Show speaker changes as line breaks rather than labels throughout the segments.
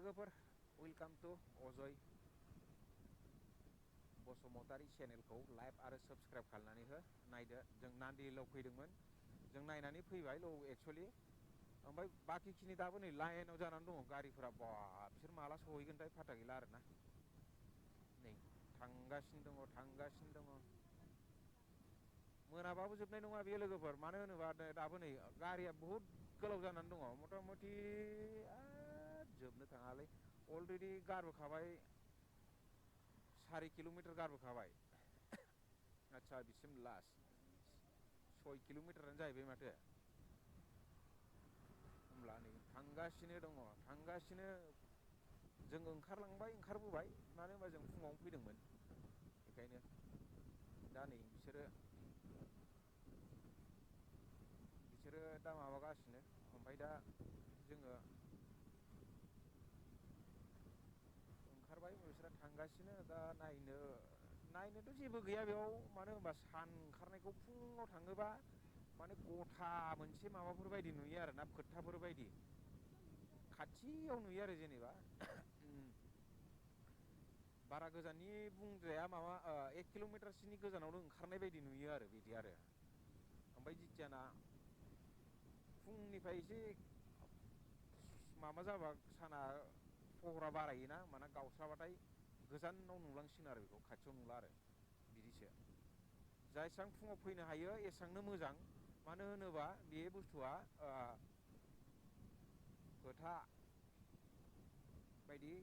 लोगोफोर welcome to Ajay Basumatary चेनेलखौ like आरो साबस्क्राइब खालामनानै हो नायदो जों नान्दिलाव फैदोंमोन जों नायनानै फैबाय एक्सुअलि ओमफ्राय बाखिखिनि दाबो नै लाइनाव जानानै दङ गारिफोरा बा बिसोर माला सहैगोनथाय फाथा गैला आरोना नै थांगासिनो दङ मोनाबाबो जोबनाय नङा बेयो लोगोफोर मानो होनोबा दाबो नै गारिया बहुद गोलाव जानानै दङ मथा मथि जोबनो थाङालै अलरेडि गारबोखाबाय 4 किल'मिटार गारबोखाबाय आच्छा बिसिम लास्ट 6 किल'मिटारानो जाहैबाय माथो होमब्ला नै थांगासिनो जों ओंखारबोबाय मानो होनबा जों फुङावनो फैदोंमोन बेखायनो दा नै बिसोरो दा माबागासिनो ओमफ्राय दा जोङो ओंखारबाय बिसोरो थांगासिनो दा नायनोथ' जेबो गैया बेयाव मानो होनबा सान ओंखारनायखौ फुङाव थाङोबा माने गथा मोनसे माबाफोर बायदि नुयो आरोना फोथाफोर बायदि खाथियाव नुयो आरो जेनेबा बारा गोजाननि बुंद्राया माबा 1 किल'मिटारसोनि गोजानावनो ओंखारनाय बायदि नुयो आरो बिदि आरो ओमफ्राय जिथियाना फुंनिफ्राय एसे माबा जाबा साना फहरा बारायोना होमबाना गावस्राबाथाय गोजानाव नुलांसिगोन आरो बेखौ खाथियाव नुला आरो बिदिसो जायसेबां फुङाव फैनो हायो एसेबांनो मोजां मानो होनोबा बे बुस्थुआ फोथा बायदि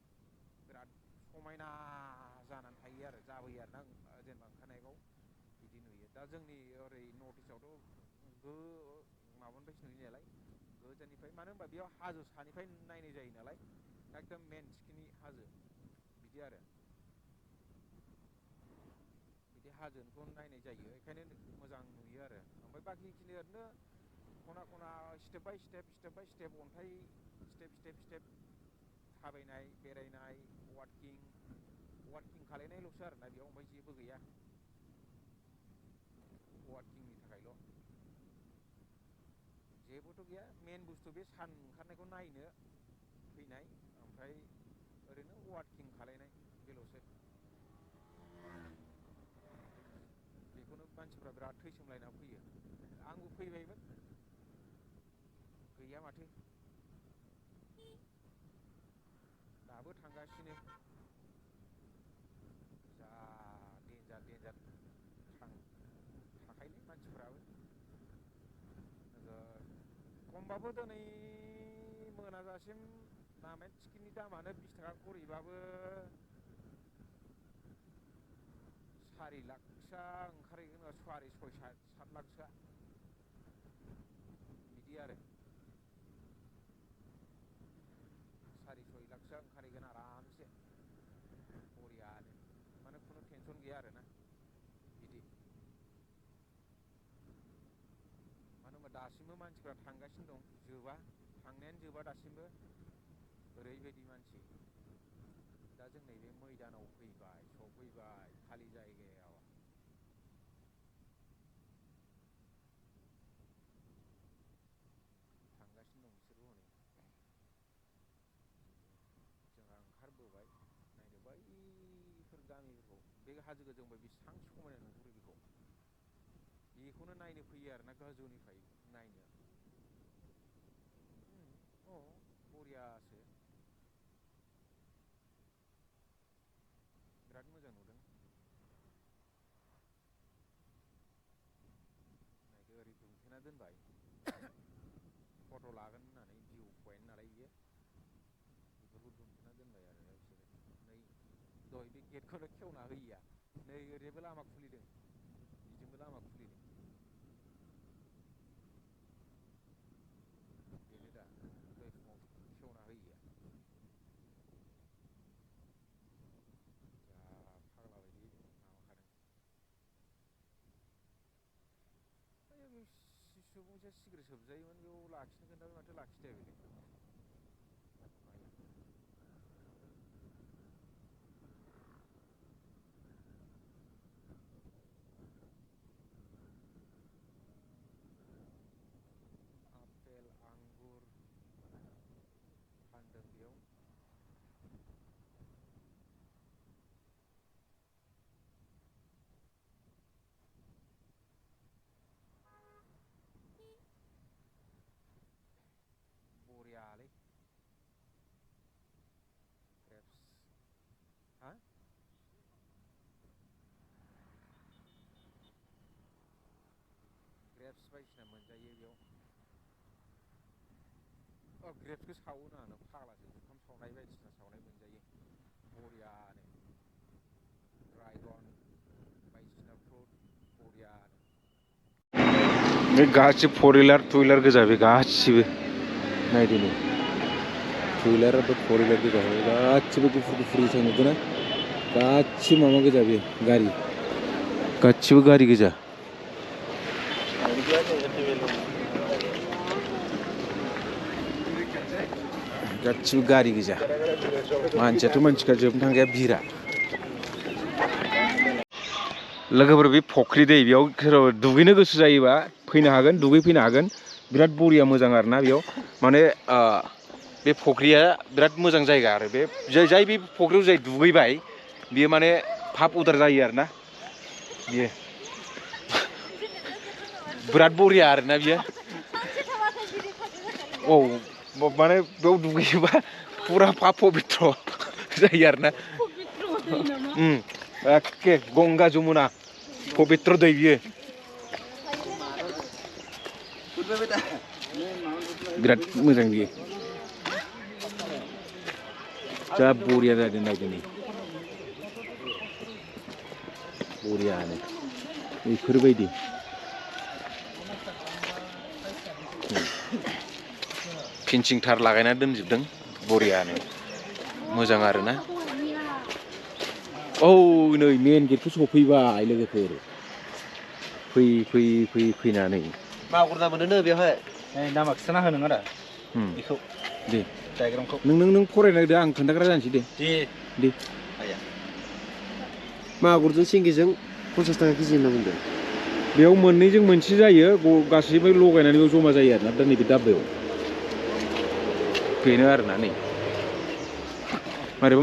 बिराद समायना जानानै थायो आरो जाबोयो आरोना जेनेबा ओंखारनायखौ बिदि नुयो दा जोंनि ओरै नर्थ इस्टआवथ' माबानिफ्रायसो नुयो नालाय गोजाननिफ्राय मानो होनबा बेयाव हाजो सानिफ्राय नायनाय जायो नालाय एकदम मेन थिखिनि हाजो बिदि आरो बिदि हाजोनिखौ नायनाय जायो बेखायनो मोजां नुयो आरो ओमफ्राय बाखिखिनि ओरैनो खना खना स्टेप बाय स्टेप अन्थाइ स्टेप थाबायनाय बेरायनाय वाकिं खालायनायल'सो आरोना बेयाव ओमफ्राय जेबो गैया वाकिंनि थाखायल' जेबोथ' गैया मेन बुस्थु बे सान ओंखारनायखौ नायनो फैनाय ओमफ्राय ओरैनो वाकिं खालायनाय बेल'सो बेखौनो मानसिफ्रा बिराद थैसोमलायना फैयो आंबो फैबायमोन गैया माथो दाबो थांगासिनो जा देन्जार थाखायोलै मानसिफ्राबो खमबाबो दिनै मोनाजासिम नामेट टिकेटनि दामानो 20 थाखा खरिबाबो 4 लाखसोआ ओंखारहैगोन सरि 6-7 लाखसोआ बिदि आरो 4-6 लाखसोआ ओंखारहैगोन आरामसे बरियानो माने खुनु टेनसन गैया आरोना बिदि मानो होनबा दासिमबो मानसिफ्रा थांगासिनो दं थांनायानो जोबा दासिमबो ओरैबायदि मानसि दा जों नैबे मैदानाव सफैबाय खालि जायगायाव थांगासिनो दं बिसोरबो हनै जोंहा ओंखारबोबाय नायनो बैफोर गामिफोरखौ बे हाजो गोजौनिफ्राय बेसेबां समायना नुहुरो बेखौनो नायनो फैयो आरोना गोजौनिफ्राय नायनो बरियासो बिराद मोजां नुदों नायदो ओरै दुमथेना दोनबाय फट' लागोन होननानै भिउ पइन्ट नालाय बियो बेफोरखौ दुमथेना दोनबाय आरो बिसोरो नै दहाय बे गेटखौनो खेवना होयिया नै ओरैबो लामा खुलिदों बिजोंबो लामा खुलिदों बेनो दा दहाय फुङाव खेवना होयिया जा फाग्ला बायदि माबाखादों सुबुंथिया सिग्रेट सोबजायोमोन बेयाव लाखिनो खोन्थाबाय माथो लाखिथाया बेलाय आपेल आंगुर फानदों बेयाव ग्रेप्स बायदिसिना मोनजायो बेयाव ग्रेप्सखौ सावो ना फाग्लासो जुखाम सावनाय बायदिसिना सावनाय मोनजायो बरियानो ड्राइगन बायदिसिना फ्रुट बरियानो बे गासिबो फर हुइलार टु हुइलार गोजा बे गासिबो नायदो नै टु हुइलार आरो फर हुइलार गोजा गासिबो गुफुर गुफुर गोजा नुदों ना गासिबो माबा गोजा बे गारि गासिबो गारि गोजा गासिबो गारि गोजा मानसियाथ' मानसिखा जोबनो थांगाया बिरा लोगोफोर बे फख्रि दै बेयाव दुगैनो गोसो जायोबा फैनो हागोन दुगैफैनो हागोन बिराद बरिया मोजां आरोना बेयाव माने बे फख्रिया बिराद मोजां जायगा आरो बे जाय बे फख्रियाव जाय दुगैबाय बियो माने पाप उदार जायो आरोना बियो बिराद बरिया आरोना बियो औ माने बेयाव दुगैयोबा पुरा पाप पबित्र जायो आरोना एखे गंगा जमुना पबित्र दै बियो बिराद मोजां बियो जा बरिया जादों नायदो नै बरियानो बेफोरबायदि फेन्सिं थार लागायना दोनजोबदों बरियानो मोजां आरोना औ नै मेन गेटखौ सफैबाय लोगोफोर फैनानै
मागुर ना मोनो बेवहाय नामा खिथाना हो नों आदा बेखौ
दे
डायग्रामखौ
नों फरायना होदो आं खोन्थाग्रा जानोसै दे
मागुरजों सिंगिजों 50 थाखा केजि होनना बुंदों
बेयाव मोननैजों मोनसे जायो गासैबो लगायनानै बेयाव जमा जायो आरोना दा नैबे दाब्बायाव बेनो आरोना नै मारैबा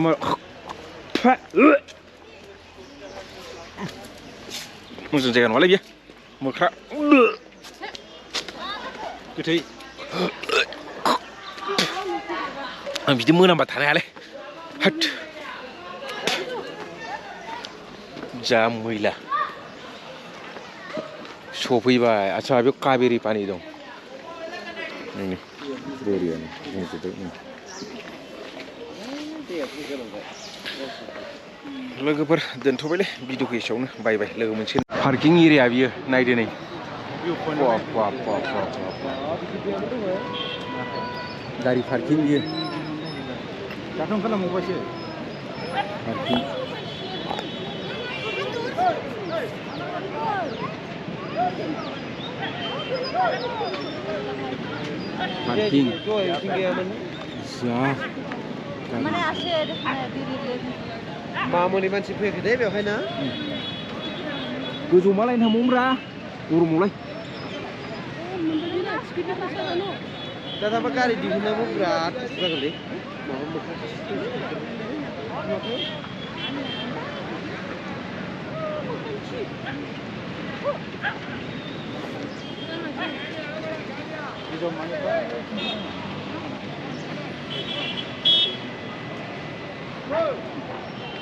मोजां जायगा नङालै बियो मोख्रा गोथै आं बिदि मोनामबा थानो हायालै हाट जा मैला सफैबाय आच्छा बेयाव काबेरि पानि दं नै बरियानो बुंजोबबाय लोगोफोर दोनथ'बायलै भिडिअखौ एसेयावनो बाय लोगो मोनसे पार्किं एरिया बियो नायदो नै गारि पार्किं बियो दाथ' ओंखारलांबावबायसो पार्किं जा
मामुलि मानसि फैयाखै दे बेवहाय ना
गोजौ मालायनो थांबावोब्रा गरमावलाय
दा थाबा गारि दिहुननांगौ बिराद खस्थ' जागोनलै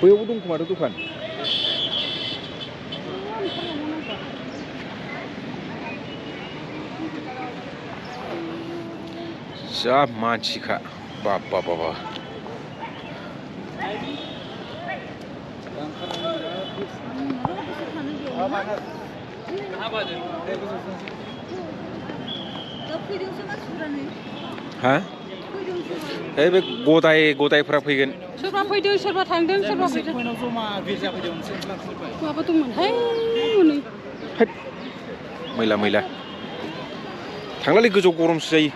बैयावबो दं खोमाथ' दखान जा मानसिखा बाबा हा बे गदायफोरा फैगोन
सोरबा फैदों सोरबा थांदों सोरबा फैदों जमा गिर्जा फैदों माबा दंमोनहाय हनै
मैला थांलालै गोजौ गरमसो जायो